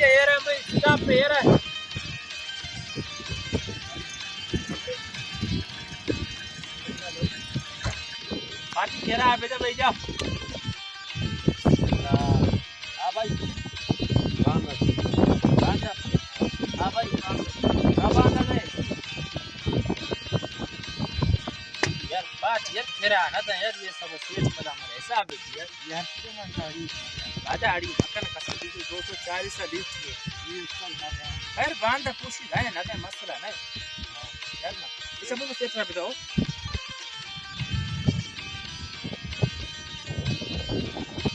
ایر ہے بھائی، سٹاپ پہ ایر ہے۔ پارٹی کرا بیٹا بھائی جا۔ ہاں بھائی۔ باندا۔ ہاں بھائی۔ ہاں باندا بھائی۔ یار بات یار کرا نہ تھا یار، یہ سب سیٹ پلا مر ایسا بھی یار۔ یار، تو من گاڑی۔ آ گاڑی مکن کسا لیٹر دو سو چالیس لیٹر ہے۔ یہ کل نہ ہے۔ خیر، باندا کوشش ہے، نہ دے مسئلہ نہیں۔ یار نا۔ اچھا، مجھے سیٹ رکھ دو۔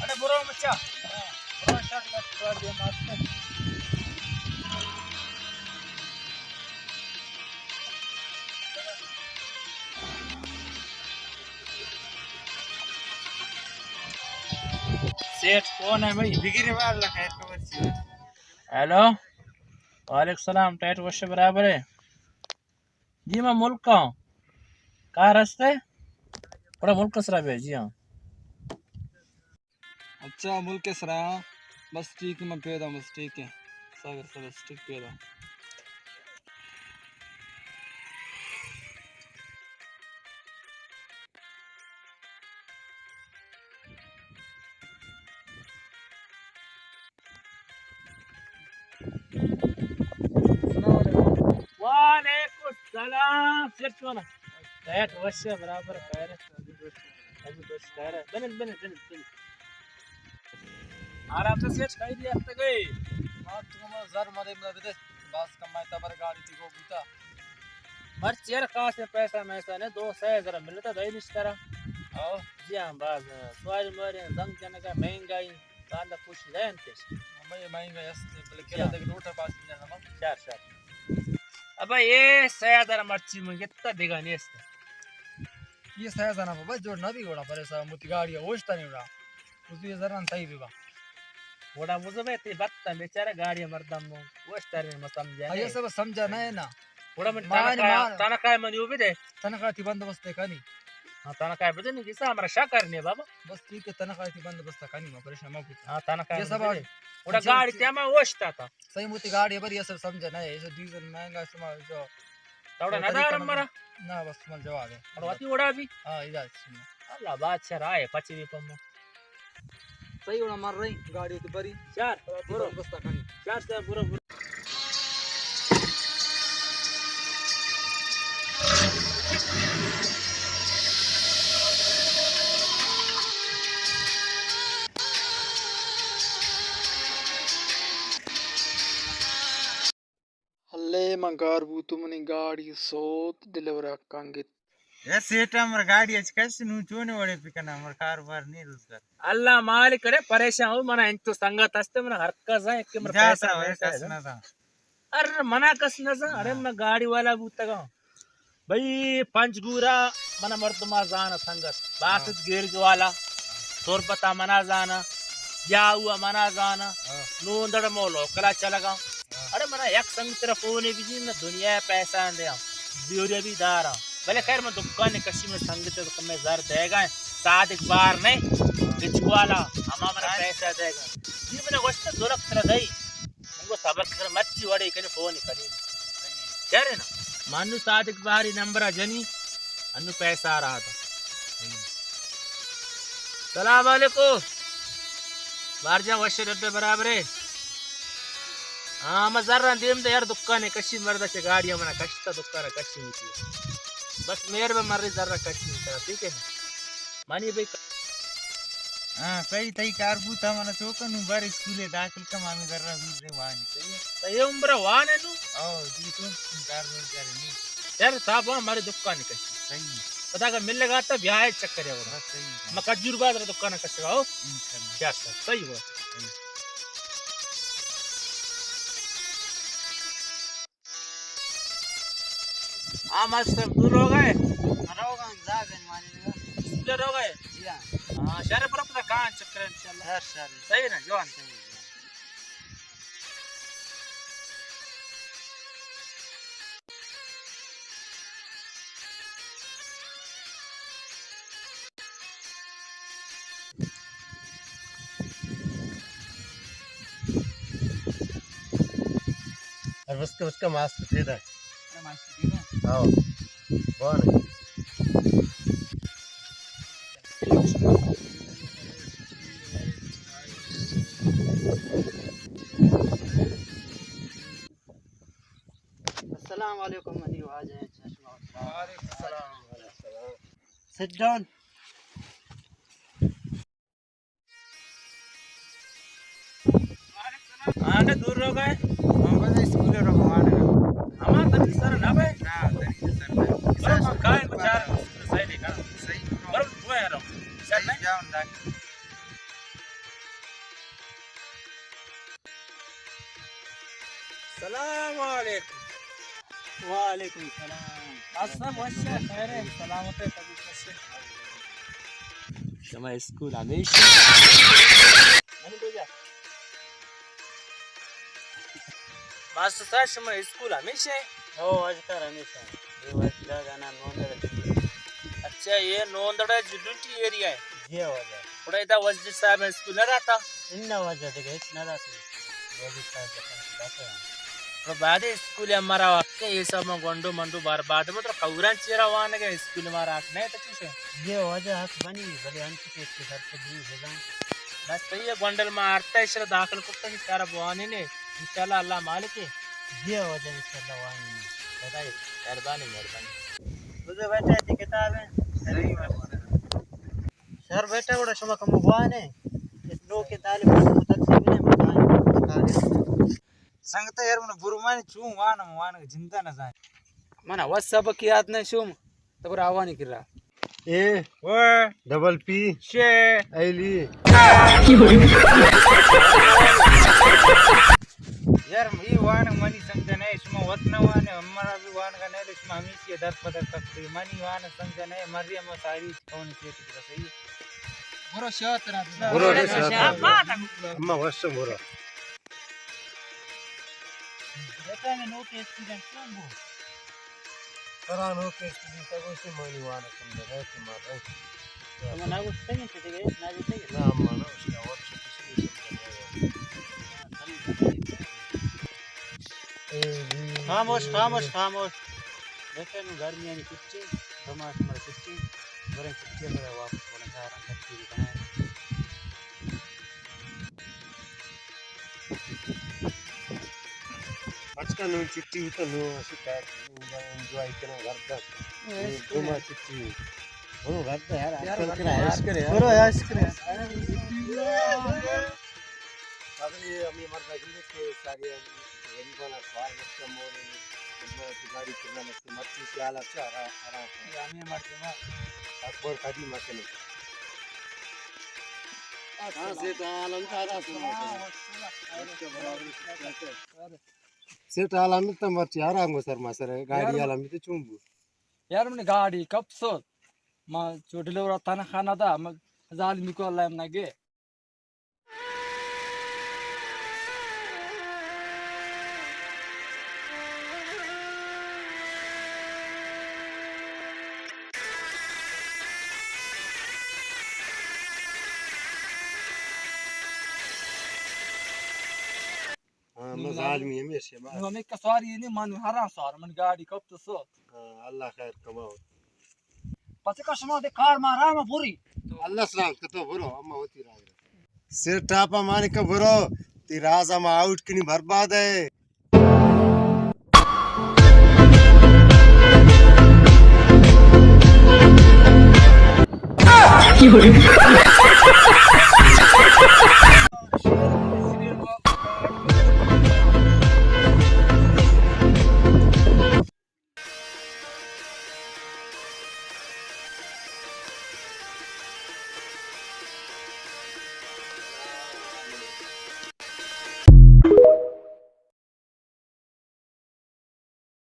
اڑے برو مچا۔ برو، شاٹ کر، چھوڑ دے ماسٹر۔ سیٹ کون ہے بھائی؟ بگیری مار لگا ہے، خبر سی۔ ہیلو، وعلیکم السلام، ٹائٹ وش برابر ہے؟ جی، میں ملک کا ہوں۔ کار ہستے؟ بڑا ملک سرا بھیج، جی ہاں۔ اچھا، ملک سرا۔ بس ٹھیک ہے، میں پیدا، بس ٹھیک ہے۔ ساگر ساگر ٹھیک پیدا۔ السلام علیکم۔ وعلیکم السلام۔ سیٹ کون ہے؟ ٹائٹ وش برابر خیر ہے۔ ابھی بس خیر ہے۔ بنت، بنت، بنت، بنت۔ آرام سے سیٹ کھائی دیا تک گئے۔ ہاں، تم زر مرے منا بدے۔ بس کمائی تبر گاڑی تی کو بوتا۔ مرچی ہر خاص پیسہ میسہ نے دو سہ ہزار ملتا دئی نشترا۔ او۔ جی ہاں، باز سواری موری زنگ جنگا مہنگائی۔ باندا کوشش ہے انتش۔ ہمے مہنگا است، بلے کلا جی۔ دگہ لوٹا پاس نہیں جانا۔ شر، شر۔ ابا، یہ سہ ہزار مرچی من گتا دگہ نیست۔ یہ سہ ہزار نا بابا جوڑ نہ بھی گوڑا پریشان متی گاڑی اوشتا نہیں گوڑا۔ اس یہ زران تئی بھی با۔ گوڑا مزمے تی بتا بیچارہ گاڑی مردم اوشتا نہیں، میں سمجھا آئیے نہیں۔ سب سمجھا نہیں نا۔ گڑا من مان، تنخواہ، مان۔ تنخواہ من یو بدے۔ تنخواہ تی بندوبست کنی۔ ہاں، تنخواہ بدے نہیں، کسا ہمارا شا کرنے بابا۔ بس ٹھیک ہے، تنخواہ تی بندوبست کنی، ما پریشان ما بوتا۔ ہاں، تنخواہ یہ سب بدے۔ گڑا جی، گاڑی جی۔ تے ہم اوشتا تھا۔ صحیح موتی گاڑی بری، یہ سب سمجھا نہیں، یہ سب ڈیزل مہنگا شما جو۔ توڑا تو نہ طریقہ دار نہ ہمارا۔ نہ، بس شما جواب ہے۔ اور واتی وڑا بھی۔ ہاں، اجازت شما۔ اللہ بادشاہ رائے، پچی بھی پمو۔ صحیح وڑا مر رہی، گاڑی تو بری۔ چار، برو۔ بستا کنی۔ چار، چار، برو، برو۔ ہلے من گار بوتو، منی گاڑی سوت ڈیلیور حقاں گت۔ اے سیٹا، مر گاڑی اچ کش نو چونے وڑے پکنا، مر کاروبار نہیں روزگار۔ اللہ مالک، اڑے پریشان ہو، منا انچو سنگت ہستے، منا ہر کس ہے کہ مر جا پیسہ سا، ویسہ کس ہے۔ نہ تھا۔ ارے منا کس نہ زان، اڑے ہاں۔ من گاڑی والا بوتگاں۔ بھئی پنچگورا منا مردما زانا سنگت، باسط ہاں۔ گیرج والا، تربتا منا زانا، جاؤا منا زانا، ہاں۔ نوندڑ مو لوکلا چلگا۔ ہاں۔ اڑے منا یک سنگت را فون بجی، من دنیا پیسہ دیاں، زیوریا بھی داراں۔ بلے خیر من دکان کشی، من سنگت کمے زر دیگا، صادق بار نے، ہاں۔ گچوالا، ہما منا ہاں۔ پیسہ دیگا۔ جی من گوشت دو لکھ ترا دئی۔ انگو صبر کر، مرچی وڑے کنے فون کنی۔ چرے نا؟ مانو صادق بہاری نمبر جنی، انو پیسہ آ رہا تھا۔ سلام علیکم۔ بار جان وش ڈڈ برابرے۔ ہاں، ما زران دیم دے یار دکانے کشی، مردا چے گاڑی منا کشتا دکانا کشی میتی۔ بس مہر بہ مری زرا کشی میتا، ٹھیک ہے نا؟ منی بھئی۔ ہاں، صحیح، تئی کار بوتا، منا چوکا نو بار اسکولے داخل کم، ہمیں در رہا زور دے وانی، صحیح ہے؟ صحیح ہے، عمر وان ہے نو؟ او، جی تو کار روزگار نہیں۔ یار، تا با ہمارے دکان کشی۔ صحیح ہے۔ پتا اگر مل لگا تا بیا ہے چکر ہے وڑا۔ بس صحیح ہے۔ میں کجور بازار دکان کشی رہا ہو۔ انشاءاللہ۔ یار سر، صحیح ہوا۔ صحیح۔ ہاں ماسٹر، دور ہو گئے؟ روگا، زاگن مانی لگا۔ اسکول روگا؟ جی ہاں۔ ہاں، شہر پر اپنا کہاں چکر ہے انشاءاللہ۔ شہر، شہر۔ صحیح نا، جوان۔ صحیح، جوان۔ اسکا، اسکا ماسک پیدا۔ ارے ماسک پیدا؟ ہاں۔ بان۔ السلام علیکم، منی واجہ۔ وعلیکم السلام۔ Sit down. آنے دور رو گئے؟ ہم بس اسکول رو گئے، آنے۔ ہما تری سر نہ بے؟ نا، تری سر نہ۔ برو ہم کائیں کو چار صحیح نہیں کنا۔ صحیح۔ برو تو ہے رو۔ سر نہیں؟ جاؤ اندر۔ سلام علیکم۔ وعلیکم السلام۔ بس سب وش ہے، خیر ہے، سلامت ہے، تبھی وش ہے۔ شما اسکول ہمیشہ۔ ماسٹر صاحب، شما اسکول ہمیشہ؟ ہو، واجہ کار ہمیشہ۔ یہ واجہ جاگہ نام نوندڑ ہے۔ اچھا، یہ نوندڑ ہے، جلنٹی ایریا ہے؟ جی واجہ۔ گڑا ادا وزیر صاحب اسکول نہ داتا؟ انہ واجہ دگہ ہچ نہ داتی۔ وزیر صاحب دکان سے داتا۔ گڑا بعد اسکول ہمارا وقت ہے، یہ سب میں گونڈو منڈو برباد ہے، مطلب کوران چیرا وانگے اسکول ہمارا حق نہیں تو چیز ہے؟ یہ واجہ حق بنی، بلے انت کے اس کے گھر سے دور ہے۔ بس تو یہ گونڈل ما آرتا ہے، شر داخل کرتا ہے، شر بوانے نے۔ انشاءاللہ اللہ مالک ہے۔ جی واجہ، انشاءاللہ وانی۔ خدای مہربانی، مہربانی۔ بزو بیٹا، تی کتاب ہے؟ شر بیٹا، گڑا شما کم بوانے۔ اس نو کے طالب کو تقسیم نے بتائیں۔ سنگت یار، من برمانی چون وانم، وانگ جندہ نہ زان۔ من اول سبق یاد نہ شوم۔ تو برو آوانی کرا۔ اے، او، ڈبل پی، شے، ایلی۔ یار، یہ وانگ منی سمجھ نہیں، شما وت نہ وانے، ہمارا بھی وانگ نہیں، شما ہمیشہ در پدر تک منی وانگ سمجھ نہیں، مری ہم ساری کون سی ٹکڑا صحیح۔ برو شاترا۔ برو رے شاترا۔ اما وشم برو۔ بیٹا نے نو کے اسٹوڈنٹ کون بو؟ ترا نو کے اسٹوڈنٹ کو سے مانی وانا سمجھ رہے کہ مار رہے۔ تم نہ گوشتے ہیں کہ دیگه نہ گوشتے ہیں۔ نہ، اما نہ اس کا اور سے کسی کو سمجھ نہیں۔ خاموش، خاموش، خاموش۔ دیکھے نو گرمیانی چھٹی، دو ماہ ہمارا چھٹی، برے چھٹی پر واپس ہونے کا آرام کرتی ہے۔ اچھا، نو چھٹی ہوتا، نو اسی ٹائم انجوائے کرنا گھر دا۔ دو ماہ چھٹی۔ برو گھر دا یار، یار، آج کل کرا عیش کرے یار۔ برو عیش کرے۔ اگر یہ ہمیں مرد ہے کہ سارے غریبانا سوال مت کم ہو رہے ہیں، گاڑی کرنا مت، مرچی سے حالات سے آرام، آرام ہے۔ یہ ہمیں مرد ہے۔ اکبر قدیم مکنے۔ ہاں، سیٹ عالم تھا، آرام سے مکنے۔ سیٹ عالم تو مرچی آرام کو سر ما سر، گاڑی عالم تو چون بو۔ یار، من گاڑی کپسو۔ ما چوٹلے ورا تنخواہ نہ دا، ما ظالمی کو اللہ نہ گے۔ ہاں، بس آدمی ہمیشہ بات۔ نو ہمیں کسواری نہیں، من ہر سوار، من گاڑی کپتو سو۔ ہاں، اللہ خیر کماؤ۔ پس کا شما دے کار ما راہ ما بوری۔ اللہ سلام کتو برو، اما ہوتی راہ۔ سر ٹاپا مانے کا برو، تی راز ہم آؤٹ کنی برباد ہے۔